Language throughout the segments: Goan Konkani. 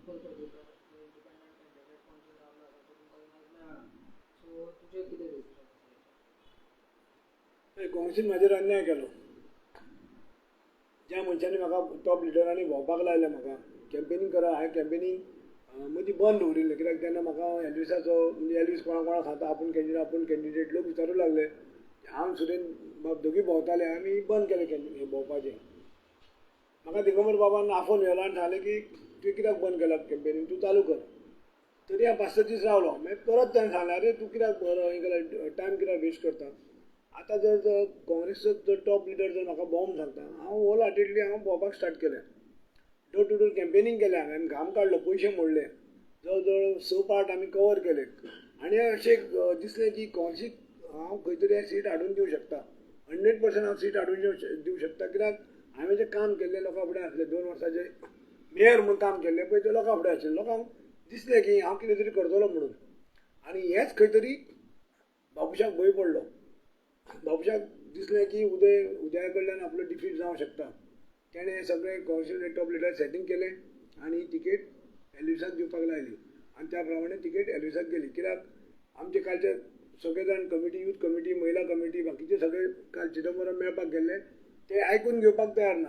उत्पल पर्रीकर इंडिपेंडंट कॅन्डिडेट पणजे रावला आसा, तो तुमकां आयज मेळ्ळा, सो तुजें कितें डिसिजन आसा? काँग्रेसीन म्हाजेर अन्याय केलो. ज्या मनशांनी म्हाका टॉप लिडरांनी भोंवपाक लायलें, म्हाका कॅम्पेनींग करा, हांवें कॅम्पेनींग मदीं बंद दवरिल्लें, कित्याक तेन्ना म्हाका एल्विसाचो, म्हणजे एल्वीस कोणा कोणाक सांगता आपूण कॅन्डिडेट, आपूण कॅन्डिडेट, लोक विचारूंक लागले. हांव सुरेन बाब दोगूय भोंवताले, आमी बंद केलें हें भोंवपाचें. म्हाका दिगंबर बाबान आफोवन व्हेलो आनी सांगलें की तुवें कित्याक बंद केलां कॅम्पेनींग, तूं चालू कर. तरी हांव 5-6 दीस रावलो. मागीर परत ताणें सांगलें, आरे तूं कित्याक बरो हें केलां, टायम कित्याक वेस्ट करता. आतां जर काँग्रेसचो जर टॉप लिडर जर म्हाका भोंव सांगता, हांव होल हार्टेडली हांव भोंवपाक स्टार्ट केलें. डोर टू डोर कॅम्पेनींग केलें हांवें, घाम काडलो, पयशे मोडले, जवळ जवळ 6 पार्ट आमी कवर केले. आनी अशें दिसलें की काँग्रेसीक हांव खंय तरी सीट हाडून दिवं शकता, 100% हांव सीट हाडून दिवं शकता, कित्याक हांवें जें काम केल्लें लोकां फुडें आसलें. 2 वर्सांचें मेयर म्हूण काम केल्लें पळय, तें लोकां फुडें आशिल्लें, लोकांक दिसलें की हांव कितें तरी करतलो म्हणून. आनी हेंच खंय तरी बाबुशाक भंय पडलो. बाबुशाक दिसलें की उदया कडल्यान आपलो डिफीट जावंक शकता. तेणें सगळें काँग्रेसीचे टॉप लिडर सेटींग केलें आनी तिकेट एल्विसाक दिवपाक लायली आनी त्या प्रमाणे तिकेट एल्विसाक गेली. कित्याक आमचे कालचे सगळे जाण कमिटी, यूथ कमिटी, महिला कमिटी, बाकीचे सगळे काल चिदंबरम मेळपाक गेल्ले, ते आयकून घेवपाक तयार ना.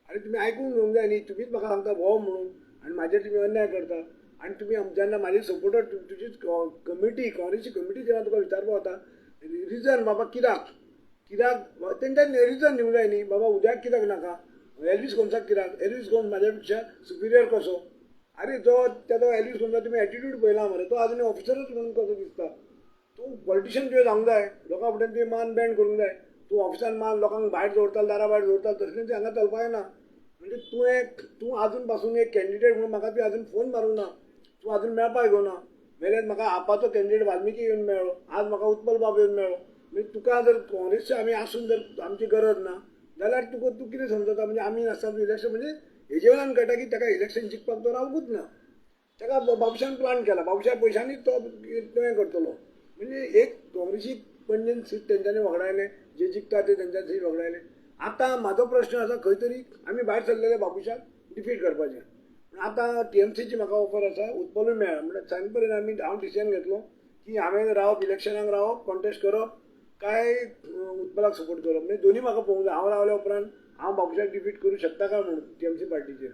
आनी तुमी आयकून घेवंक जाय न्ही, तुमीच म्हाका सांगता भोव म्हणून आनी म्हाजेर तुमी अन्याय करता. आनी तुमी जेन्ना म्हाजे सपोर्टर तुजीच कमिटी, काँग्रेसची कमिटी जेन्ना तुका विचारपाक वता रिजन बाबा कित्याक, कित्याक तेंच्यांनी रिजन दिवंक जाय न्ही, बाबा उद्याक कित्याक नाका, एल्वीस गोम्साक कित्याक, एल्वीस गोम्स म्हाज्या पेक्षा सुपिरियर कसो. आरे जो तेजो एल्वीस गोम्सा तुमी एटिट्यूड पळयला मरे, तो आजून ऑफिसरूच म्हणून कसो दिसता. तूं पॉलिटिशियन तुवें सांगूंक जाय, लोकां फुड्यान तुवें मान बँड करूंक जाय. तूं ऑफिसान मान लोकांक भायर दवरता, दारा भायर दवरता, तसलें तें हांगा चलपाक जायना. म्हणजे तूं आजून पासून एक कॅन्डिडेट म्हणून म्हाका तुवें आजून फोन मारूंक ना, तूं आजून मेळपाक येवंक ना. वेल्यान म्हाका आपाचो कॅन्डिडेट वाल्मिकी येवन मेळ्ळो, आज म्हाका उत्पल बाब येवन मेळ्ळो. म्हणजे तुका जर काँग्रेसचे आमी आसून जर आमची गरज ना जाल्यार तुका तूं कितें समजता, म्हणजे आमी नासतना तूं इलेक्शन, म्हणजे हेजे वयल्यान कळटा की ताका इलेक्शन जिखपाक तो रावकूच ना. ताका बाबुशान प्लान केला, बाबुशा पयशांनीच तो हें करतलो. म्हणजे एक काँग्रेसीक पणजेन सीट तेंच्यांनी वगडायलें, जे जिखता ते तेंच्यांनी सीट वगडायलें. आतां म्हाजो प्रश्न आसा, खंय तरी आमी भायर सरलेले बाबुशाक डिफीट करपाचें. पूण आतां टी एम सीची म्हाका ऑफर आसा, उत्पलूय मेळ्ळा, म्हणल्यार सांज पर्यंत हांव डिसिजन घेतलो की हांवें रावप, इलेक्शनाक रावप, कॉन्टेस्ट करप काय उत्पलाक सपोर्ट करप. म्हणजे दोनूय म्हाका पळोवंक जाय. हांव रावल्या उपरांत हांव बाबुशाक डिफीट करूं शकता काय म्हणून टी एम सी पार्टीचेर,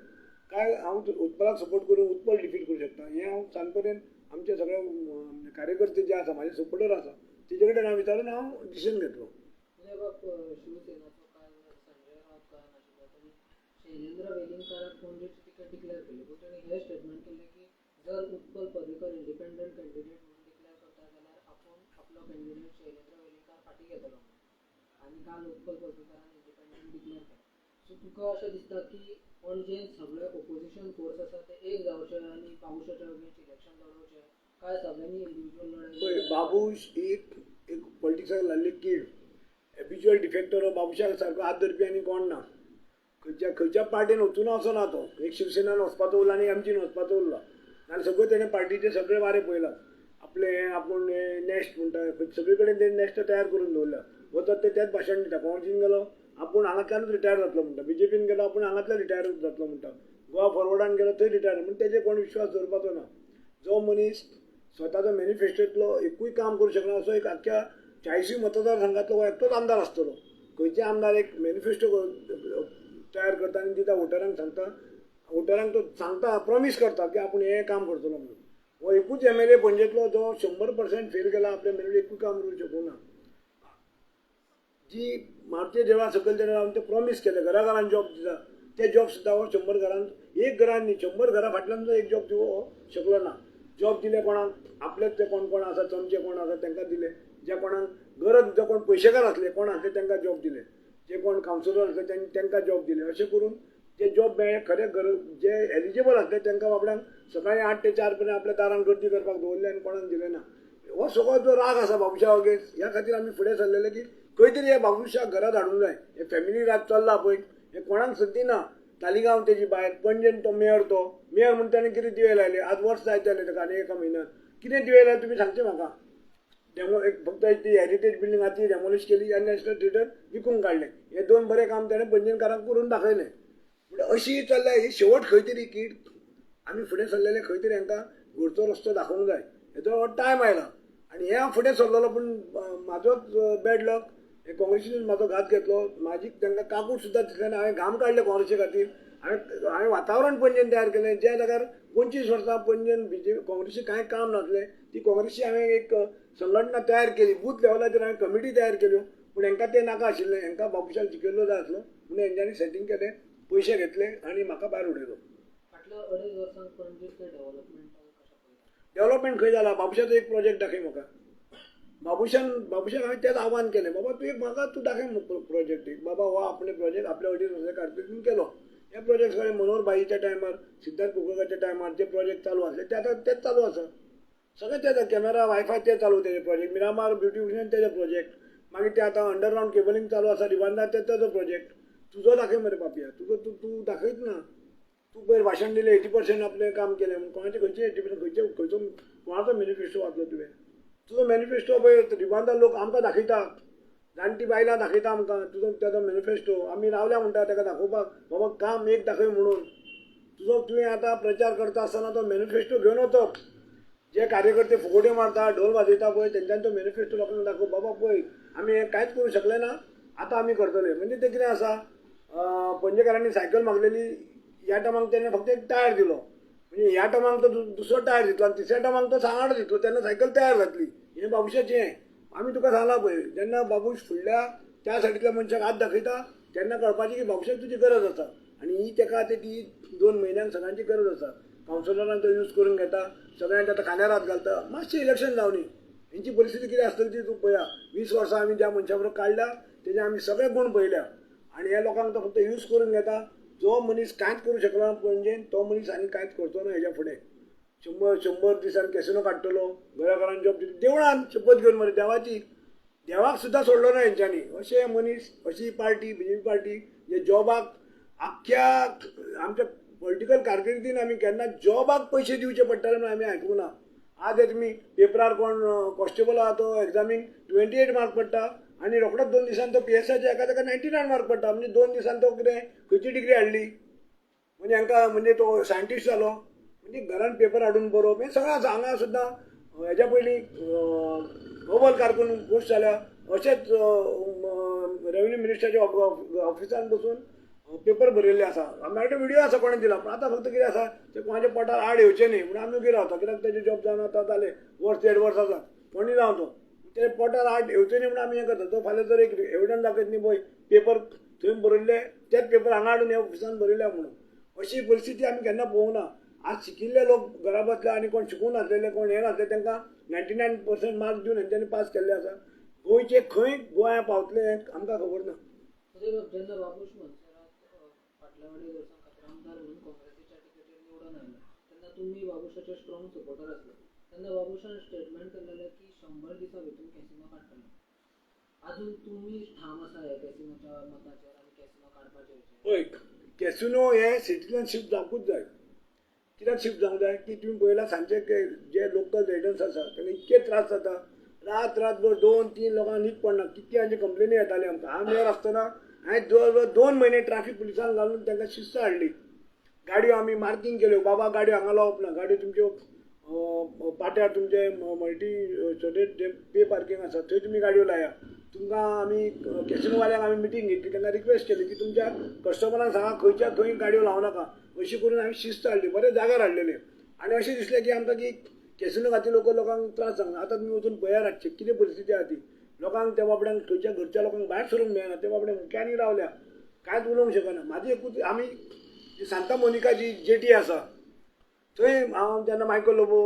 काय हांव उत्पलाक सपोर्ट करून उत्पल डिफीट करूं शकता, हें हांव सांज पर्यंत आमचे सगळे कार्यकर्ते जे आसा, म्हाजे सपोर्टर आसा, तेजे कडेन हांव विचारून हांव डिसिजन घेतलो. शिवसेनाचो काल संजय राऊत गोंयांत आशिल्लो, तांणी शैलेंद्र वेलिंगकाराक पणजेची तिकेट डिक्लेअर केली, पूण ताणें हें स्टेटमेंट केल्लें की जर उत्पल पर्रीकर इंडिपेंडंट कॅन्डिडेट म्हणून डिक्लेअर करता जाल्यार आपूण आपलो कॅन्डिडेट शैलेंद्र वेलिंगकार फाटीं घेतलो म्हणून. आनी काल उत्पल पर्रीकरान इंडिपेंडंट डिक्लेअर केलें. सो तुका अशें दिसता की पणजेन सगळे ओपोजिशन फोर्स आसा ते एक जावचे आनी बाबुशाच्या अगेन्स्ट इलेक्शन लडोवचें, काय सगळ्यांनी इंडिविज्युअल लढाई? पळय, बाबूश एक पॉलिटिक्साक लायिल्ली कीड, हॅबिच्युअल डिफेक्टर हो बाबुशाक सारको हात धरपी आनी कोण ना. खंयच्या पार्टीन वचून वचना तो, एक शिवसेनान वचपाचो उरला आनी एमजीन वचपाचो उरला. नाल्यार सगळ्यो तेणें पार्टीचे सगळे वारे पळयला, आपले आपूण नॅस्ट म्हणटा, सगळे कडेन तेणें नॅस्ट तयार करून दवरला. वचत ते त्याच भाशण दिता. काँग्रेसीन गेलो आपूण हांगांतल्यानूच रिटायर जातलो म्हणटा, बीजेपीन गेलो आपूण हांगांतल्यान रिटायर जातलो म्हणटा, गोवा फॉरवर्डान गेलो थंय रिटायर, म्हण तेजेर कोण विश्वास दवरपाचो ना. जो मनीस स्वताचो मॅनिफेस्टोंतलो एकूय काम करूं शकना असो एक आख्ख्या 40 मतदारसंघांतलो हो एकटोच आमदार आसतलो. खंयचे आमदार एक मॅनिफेस्टो तयार करता आनी दिता, वोटरांक सांगता, वोटरांक तो सांगता, प्रॉमीस करता की आपूण हें काम करतलो म्हणून. हो एकूच एम एल ए पणजेंतलो जो 100% फेल केला, आपल्या मॅनिफेस्टो एकूय काम करूंक शकूंक ना. जी मारुती देवळा सकयल तेणें रावन ते प्रॉमीस केलें, घरा घरान जॉब दिता, ते जॉब सुद्दां हो 100 घरान, एक घरान न्ही, 100 घरां फाटल्यान सुद्दां एक जॉब दिवं हो शकलो ना. जॉब दिले कोणाक, आपलेच ते कोण कोण आसा, चमचे कोण आसा तांकां दिले, ज्या कोणाक गरज, जे कोण पयशेकार आसले कोण आसले तांकां जॉब दिले, जे कोण कावन्सिलर आसले तांकां जॉब दिले. अशें करून जे जॉब मेळ्ळे खरे गरज जे एलिजिबल आसले तांकां बाबड्यांक सकाळीं 8 ते 4 पर्यंत आपल्या दारान गर्दी करपाक दवरले आनी कोणाक दिले ना. हो सगळो जो राग आसा बाबुशा अगेन्स्ट, ह्या खातीर आमी फुडें सरलेले की खंय तरी ह्या बाबुशाक घरांत हाडूंक जाय. हे फॅमिली राज चल्ला पळय, हे कोणाक संदी ना. तालिगांव तेजी बायल, पणजेन तो मेयर, तो मेयर म्हूण ताणें कितें दिवे लायले, आज वर्स जायत जालें ताका आनी एका म्हयन्यान कितें दिवे लायले तुमी सांगचें म्हाका. डेमो एक फक्त ती हेरिटेज बिल्डींग आहा ती डेमोलिश केली आनी नॅशनल थिएटर विकूंक काडलें. हे दोन बरें काम ताणें पणजेकारांक करून दाखयलें. म्हणजे अशी चल्ल्या ही शेवट खंय तरी कीड आमी फुडें सरलेले खंय तरी हांकां घरचो रस्तो दाखोवंक जाय. हेचो टायम आयला आनी हें हांव फुडें सरलेलो, पूण म्हाजोच बॅड लक, हे काँग्रेसीन म्हाजो घात घेतलो. म्हाजी तांकां काकूट सुद्दां दिसलें ना. हांवें घाम काडले काँग्रेसी खातीर. हांवें वातावरण पणजेन तयार केलें. ज्या जाग्यार 25 वर्सां पणजेन बीजेपी काँग्रेसी कांय काम नासलें, ती काँग्रेसी हांवें एक संघटना तयार केली. बूथ लेवलाचेर हांवें कमिटी तयार केल्यो, पूण हांकां तें नाका आशिल्लें. हांकां बाबुशाक जिखयल्लो जाय आसलो म्हणून हेंच्यांनी सेटींग केलें, पयशे घेतले आनी म्हाका भायर उडयलो. फाटल्या 2.5 वर्सांक पणजेंतलें डेव्हलपमेंट कशें पळयता? डेव्हलपमेंट खंय जाला? बाबुशाचो एक प्रोजेक्ट दाखय म्हाका. बाबुशाक हांवें तेच आव्हान केलें, बाबा तूं एक म्हाका तूं दाखय प्रोजेक्ट एक, बाबा हो आपणे प्रोजेक्ट आपल्या 2.5 वर्सां कारकिर्दीन केलो. हे प्रोजेक्ट सगळे मनोहर भाईच्या टायमार, सिद्धार्थ कुंकळकाच्या टायमार जे प्रोजेक्ट चालू आसले ते आतां तेच चालू आसा. सगळे तेच कॅमेरा वायफाय ते चालू तेजे प्रोजेक्ट, मिरामार ब्युटिफिकेशन तेजे प्रोजेक्ट, मागीर ते आतां अंडरग्रावंड केबलिंग चालू आसा रिबांदार ते तेजो प्रोजेक्ट. तुजो दाखय मरे पापया, तुजो तूं तूं दाखयत ना. तूं पयर भाशण दिलें 80% आपलें काम केलें म्हूण, कोणाचें खंयचें 80% खंयचे खंयचो कोणाचो मॅनिफेस्टो वाचलो तुवें? तुजो मॅनिफेस्टो पळय रिबांदार लोक आमकां दाखयता, जाणटी बायलां दाखयता आमकां तुजो तेजो मॅनिफेस्टो. आमी रावल्या म्हणटा ताका दाखोवपाक, बाबा काम एक दाखय म्हणून. तुजो तुवें आतां प्रचार करता आसतना तो मॅनिफेस्टो घेवन वचप. जे कार्यकर्ते फुगोट्यो मारता, ढोल वाजयता पळय, तेंच्यांनी तो मॅनिफेस्टो लोकांक दाखोव, बाबा पळय आमी हें कांयच करूंक शकले ना, आतां आमी करतले. म्हणजे तें कितें आसा, पणजेकारांनी सायकल मागलेली, ह्या टायमाक तेणें फक्त एक टायर दिलो, म्हणजे ह्या टायमाक तो दुसरो टायर दितलो आनी तिसऱ्या टायमाक तो सांगाडो दितलो, तेन्ना सायकल तयार जातली. हें बाबुशाचें हें आमी तुका सांगलां पळय, जेन्ना बाबूश फुडल्या त्या सायडींतल्या मनशाक हात दाखयता तेन्ना कळपाचें की बाबुशाक तुजी गरज आसा आनी ही तेका आतां ती 2 म्हयन्यांक सगळ्यांची गरज आसा. कावन्सिलरांक तो यूज करून घेता, सगळ्यांक आतां खांद्यार हात घालता. मातशें इलेक्शन जावनी हेंची परिस्थिती कितें आसतली ती तूं पळया. 20 वर्सां आमी ज्या मनशा बरोबर काडल्या तेजे आमी सगळे गूण पळयल्या आनी ह्या लोकांक तो फक्त यूज करून घेता. जो मनीस कांयच करूंक शकना पणजेन तो मनीस आनी कांयच करचो ना हेज्या फुडें. 100 दिसान कॅसिनो काडटलो, घरा घरान जॉब दितलो, देवळान शपथ घेवन मरे देवाची, देवाक सुद्दां सोडलो ना हेंच्यांनी. अशे मनीस, अशी पार्टी बीजेपी पार्टी जे जॉबाक आख्ख्या आमच्या पॉलिटिकल कारकिर्दीन आमी केन्ना जॉबाक पयशे दिवचे पडटाले म्हणून आमी आयकूंक ना. आज हे तुमी पेपरार कोण कॉन्स्टेबल आहा तो एग्जामीक 28 मार्क पडटा आनी रोखडोच 2 दिसान तो पी एस आयच्या एका ताका 99 मार्क पडटा. म्हणजे 2 दिसान तो कितें खंयची डिग्री हाडली, म्हणजे हांकां म्हणजे तो सायंटिस्ट जालो. म्हणजे घरान पेपर हाडून बरोवप हें सगळें आसा. हांगा सुद्दां हेज्या पयलीं अव्वल कारकून पोस्ट जाल्या, अशेंच रेवेन्यू मिनिस्टराच्या ऑफिसान बसून पेपर बरयल्ले आसा. आमच्या कडेन व्हिडियो आसा कोणें दिला. पूण आतां फक्त कितें आसा तें कोणाच्या पोटार आड येवचें न्ही म्हणून आमी ओगी रावता, कित्याक तेजें जॉब जावन आतां जालें वर्स 1.5 वर्स आसा, कोणूय जावं तो ते पोटार आड येवचें न्ही म्हणून आमी हें करता. तो फाल्यां जर एक एविडन्स दाखयत न्ही पळय पेपर थंय बरयल्ले तेच पेपर हांगा हाडून ह्या ऑफिसान बरयल्या म्हणून. अशी परिस्थिती आमी केन्ना पळोवंक ना. आज शिकिल्ले लोक घरा बसले आनी कोण शिकूंक नासलेले कोण हें नासले तांकां 99% मार्क दिवन हेंच्यांनी पास केल्ले आसा. गोंयचे खंय गोंया पावतले हें आमकां खबर ना. जेन्ना बाबूश मोन्सेरात फाटल्या 2.5 वर्सां खातीर आमदार म्हणून काँग्रेसीच्या टिकेटीर निवडून आयले तेन्ना तुमी बाबूशाचे स्ट्रॉंग सपोर्टर आसले. तेन्ना बाबूशान स्टेटमेंट केल्लें की 100 दिसां भितर कॅसिनो काडटले. आजून तुमी ठाम आसा ह्या कॅसिनोच्या मताचेर आनी कॅसिनो काडपाचेर? पळय, कॅसिनो हे सिटींतल्यान शिफ्ट जावंकूच जाय. कित्याक शिफ्ट जावंक जाय की तुमी पळयला सांजचे जे लोकल रेजिडंट्स आसा तांकां इतके त्रास जाता, रात रातभर 2-3 लोकांक न्हीद पडना, कितके हांचे कंप्लेनी येताले आमकां. हांव मेयर आसतना हांवें जवळ 2 म्हयने ट्राफीक पुलिसांक घालून तांकां शिस्त हाडली. गाडयो आमी मार्कींग केल्यो, बाबा गाडयो हांगा लावप ना, गाडयो तुमच्यो पाट्यार तुमचे मल्टी स्टोरेज जे पे पार्कींग आसा थंय तुमी गाडयो लाया. तुमकां आमी कॅसिनोवाल्यांक आमी मिटींग घेतली, तांकां रिक्वेस्ट केली की तुमच्या कस्टमरांक सांगा खंयच्या खंय गाडयो लावं नाका. अशी करून आमी शिस्त हाडली, बरे जाग्यार हाडलेले. आनी अशें दिसलें की आमकां की कॅसिनो खातीर लोक लोकांक त्रास जावंक ना. आतां तुमी वचून पळया रातचें कितें परिस्थिती आहा ती. लोकांक त्या बाबड्यांक खंयच्या घरच्या लोकांक भायर सरूंक मेळना, त्या बाबड्यांक मुक्यांनी रावल्या, कांयच उलोवंक शकना. म्हाजी एकूच आमी सांता मोनिका जी जेटी आसा थंय हांव जेन्ना मायकल लोबो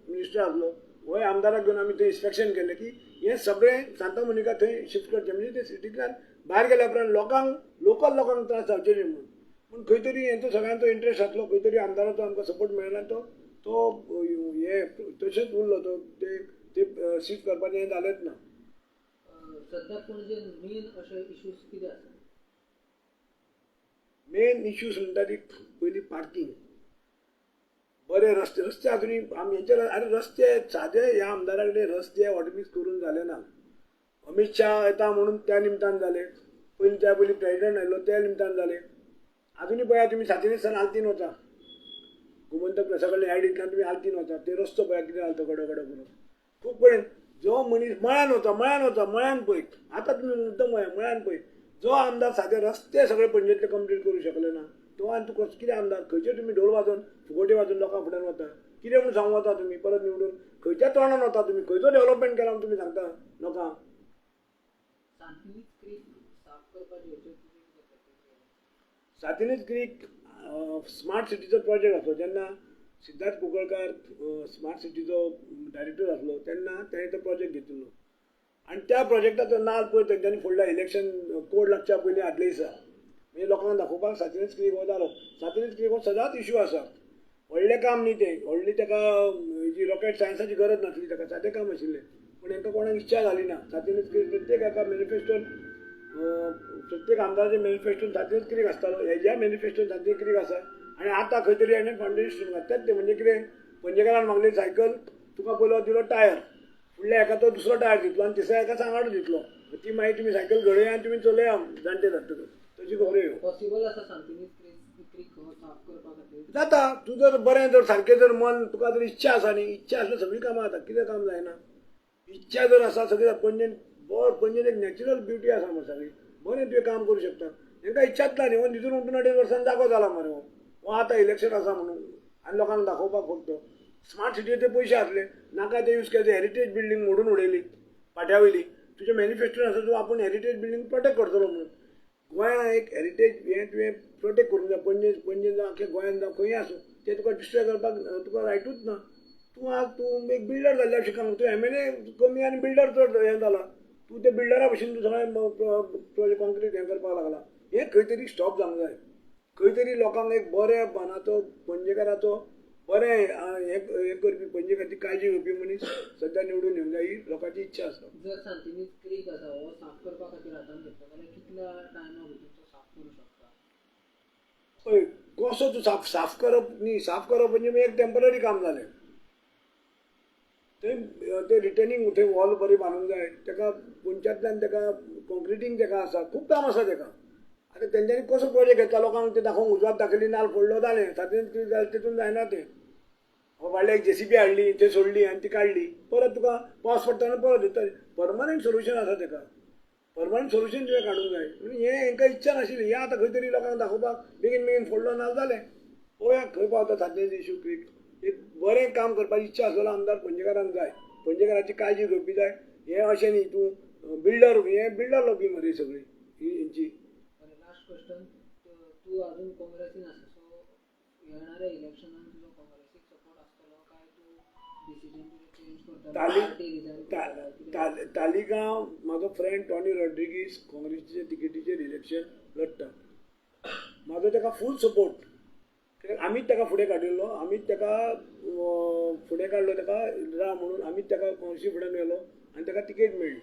मिनिस्टर आसलो, होय आमदाराक घेवन आमी थंय इन्स्पेक्शन केलें की हें सगळें सांता मोनिका थंय शिफ्ट करचें, म्हणजे ते सिटींतल्यान भायर गेल्या उपरांत लोकांक लोकल लोकांक त्रास जावचे न्ही म्हणून. पूण खंय तरी हेंचो सगळ्यांचो इंट्रस्ट आसलो, खंय तरी आमदाराचो आमकां सपोर्ट मेळना, तो तो हे तशेंच उरलो, तो ते शिफ्ट करपाचें हें जालेंच ना. सद्या पणजे मेन अशे इश्यूज कितें आसा? मेन इश्यूज म्हणटा ती पयलीं पार्कींग, बरे रस्ते, रस्ते अजुनूय आमी हेंचे आरे रस्ते सादे ह्या आमदारा कडेन रस्ते ऑटोमिक्स करून जाले ना. अमीत शाह येता म्हणून त्या निमतान जाले, पयलीं त्या पयलीं प्रेजिडंट आयलो त्या निमतान जाले. अजुनूय पळया तुमी सातिनेसान आल्तीन वता, गोमंतक प्लसा कडल्यान ॲडींतल्यान तुमी आल्तीन वता ते रस्तो पळय कितें घालतो गडो गडो करून खूब कडेन जो मनीस मळ्यान वता मळ्यान वता मळ्यान पळय आतां तुमी मुद्दम पळय मळ्यान पळय जो आमदार सादे रस्ते सगळे पणजेंतले कंप्लीट करूं शकले ना तो आनी तूं कसो कितें आमदार खंयचे तुमी ढोल वाजोवन फुगोटी वाजोवन लोकां फुड्यान वता कितें म्हूण सांगूंक वता तुमी परत निवडून खंयच्या तोंडान वता तुमी खंयचो डेवलपमेंट केला म्हूण तुमी सांगता लोकांक. सांतिनेज क्रीक स्मार्ट सिटीचो प्रोजेक्ट आसलो जेन्ना सिद्धार्थ कुंकळकार स्मार्ट सिटीचो डायरेक्टर आसलो तेन्ना तेणें तो प्रोजेक्ट घेतिल्लो आनी त्या प्रोजेक्टाचो नाल पळय तेंच्यांनी फुडल्या इलेक्शन कोड लागच्या पयलीं आदले दिसा म्हणजे लोकांक दाखोवपाक सांतिनेज क्रीक हो जालो. सांतिनेज क्रीक हो सदांच इशू आसा व्हडलें काम न्ही तें व्हडली ताका जी रॉकेट सायन्साची गरज नासली ताका सादें काम आशिल्लें पूण हेंकां कोणाक इच्छा जाली ना. सांतिनेज क्रीक प्रत्येक एका मॅनिफेस्टोन प्रत्येक आमदाराच्या मॅनिफेस्टोन सांतिनेज क्रीक आसतालो हेज्या मॅनिफेस्टोन सांतिनेज क्रीक आसा आनी आतां खंय तरी हाणें फावंडेशन घातल्यात ते म्हणजे कितें पणजेकारान मागली सायकल तुका पयलो दिलो टायर फुडल्या एका तो दुसरो टायर दितलो आनी तिसऱ्या एका सांगाडो दितलो ती मागीर तुमी सायकल घडया आनी तुमी चलया जाणटे जातकच तशी खबऱ्यो ह्यो. पॉसिबल आसा सांतिनेज क्रीक साफ करपा खातीर जाता तूं जर बरें जर सारकें जर मन तुका जर इच्छा आसा न्ही इच्छा आसल्यार सगळीं कामां जाता कितें काम जायना इच्छा जर आसा सगळीं पणजेन बरो पणजेन एक नॅचरल ब्युटी आसा मरे सगळी बरें तुवें काम करूं शकता. तांकां इच्छाच ना न्ही हो न्हिदून उठून 2.5 वर्सांनी जागो जाला मरे हो हो आतां इलेक्शन आसा म्हणून आनी लोकांक दाखोवपाक फक्त स्मार्ट सिटीचे ते पयशे आसले नाका ते यूज केले हेरिटेज बिल्डींग मोडून उडयली पाट्या वयली तुज्या मॅनिफेस्टोन आसा तूं आपूण हेरिटेज बिल्डींग प्रोटेक्ट करतलो म्हणून गोंया एक हेरिटेज हें तुवें प्रोटेक्ट करूंक जाय पणजे पणजेन जावं आख्या गोंयान जावं खंय आसूं तें तुका डिस्ट्रॉय करपाक तुका रायटूच ना. तूं आज तूं एक बिल्डर जाल्ल्या भशेन काम तूं एम एल ए कमी आनी बिल्डर चड हें जाला तूं ते बिल्डरा भशेन तूं सगळें कॉन्क्रीट हें करपाक लागला हें खंय तरी स्टॉप जावंक जाय. खंय तरी लोकांक एक बऱ्या मनाचो पणजेकाराचो बरें हें करपी पणजे खातीर काळजी घेवपी मनीस सद्या निवडून येवंक जाय ही लोकांची इच्छा आसा. जर सांतिनेज क्रीक आसा हो साफ करपा खातीर हातान घेतलो जाल्यार कितल्या टायमा भितर तो साफ करूं शकता? पळय कसो तूं साफ साफ करप न्ही साफ करप म्हणजे एक टेंपररी काम जालें थंय ते रिटर्निंग थंय वॉल बरी बांदूंक जाय ताका पोंच्यातल्यान ताका कॉन्क्रिटींग ताका आसा खूब काम आसा ताका. आतां तेंच्यांनी कसो प्रोजेक्ट घेतला लोकांक ते दाखोवंक उजवात दाखयली नाल फोडलो जालें सांतिनेज क्रीक जालें तितून जायना तें व्हडले एक जेसीबी हाडली थंय सोडली आनी ती काडली परत तुका पावस पडटा परत येता. परमनंट सोल्युशन आसा ताका परमनंट सोल्युशन तुवें काडूंक जाय. हें हेंकां इच्छा नाशिल्ली हें आतां खंय तरी लोकांक दाखोवपाक बेगीन बेगीन फोडलो ना जालें पळोवया खंय पावता सांतिनेज इशू क्रीक. एक बरें काम करपाची इच्छा आसलेलो आमदार पणजेकारांक जाय पणजेकाराची काळजी घेवपी जाय. हें अशें न्ही तूं बिल्डर हें बिल्डर लॉबी मरे सगळी ही हेंची. लास्ट क्वेश्चन तूं अजून काँग्रेसीन आसा सो येणाऱ्या इलेक्शनान तुजो काँग्रेसीक सपोर्ट आसतलो काय तूं डिसिजन तुजें चेंज करतलो? तालिगांव म्हाजो फ्रेंड टॉनी रॉड्रिगीस काँग्रेसीच्या तिकेटीचेर इलेक्शन लडटा म्हाजो ताका फूल सपोर्ट कित्याक आमीच ताका फुडें काडिल्लो आमीच ताका फुडें काडलो ताका रा म्हणून आमीच ताका काँग्रेसी फुड्यान व्हेलो आनी ताका तिकेट मेळ्ळी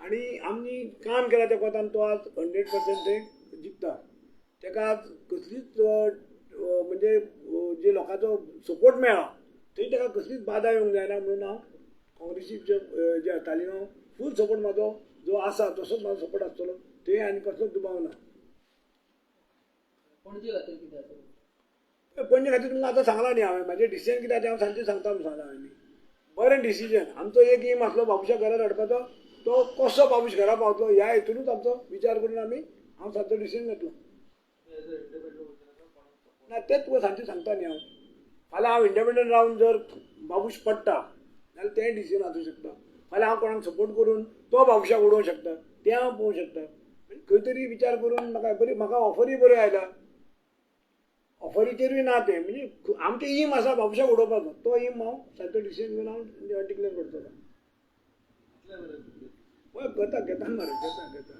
आनी आमी काम केलां त्या कोतान तो आज 100% थंय जिखता. ताका आज कसलीच म्हणजे जे लोकांचो सपोर्ट मेळ्ळा थंय ताका कसलीच बादा येवंक जायना म्हणून हांव काँग्रेसीचे जे तालिगांव फूल सपोर्ट म्हाजो जो आसा तसोच म्हाजो सपोर्ट आसतलो थंय आनी कसलोच दुबाव ना. पणजे खातीर कितें आसा? पणजे खातीर तुमकां आतां सांगलां न्ही हांवें म्हाजें डिसिजन कितें आसा तें हांव सांजचें सांगता म्हणून सांगलां हांवें न्ही. बरें डिसिजन आमचो एक एम आसलो बाबुशा घरा हाडपाचो तो कसो बाबूश घरा पावतलो ह्या हेतुनूच आमचो विचार करून आमी हांव सांजचो डिसिजन घेतलो. ना तेंच तुका सांजचें सांगता न्ही हांव. फाल्यां हांव इंडिपेंडंट रावन जर बाबूश पडटा जाल्यार तें डिसिजन आसूं शकता. फाल्यां हांव कोणाक सपोर्ट करून तो बाबुशाक उडोवंक शकता तें हांव पळोवंक शकता. खंय तरी विचार करून म्हाका बरी म्हाका ऑफरूय बऱ्यो आयल्या ऑफरीचेरूय ना तें म्हणजे आमचें एम आसा बाबुशाक उडोवपाचो तो एम हांव सांजचो डिसिजन घेवन हांव डिक्लेअर करतलो. हय करता घेता मरे घेता घेता.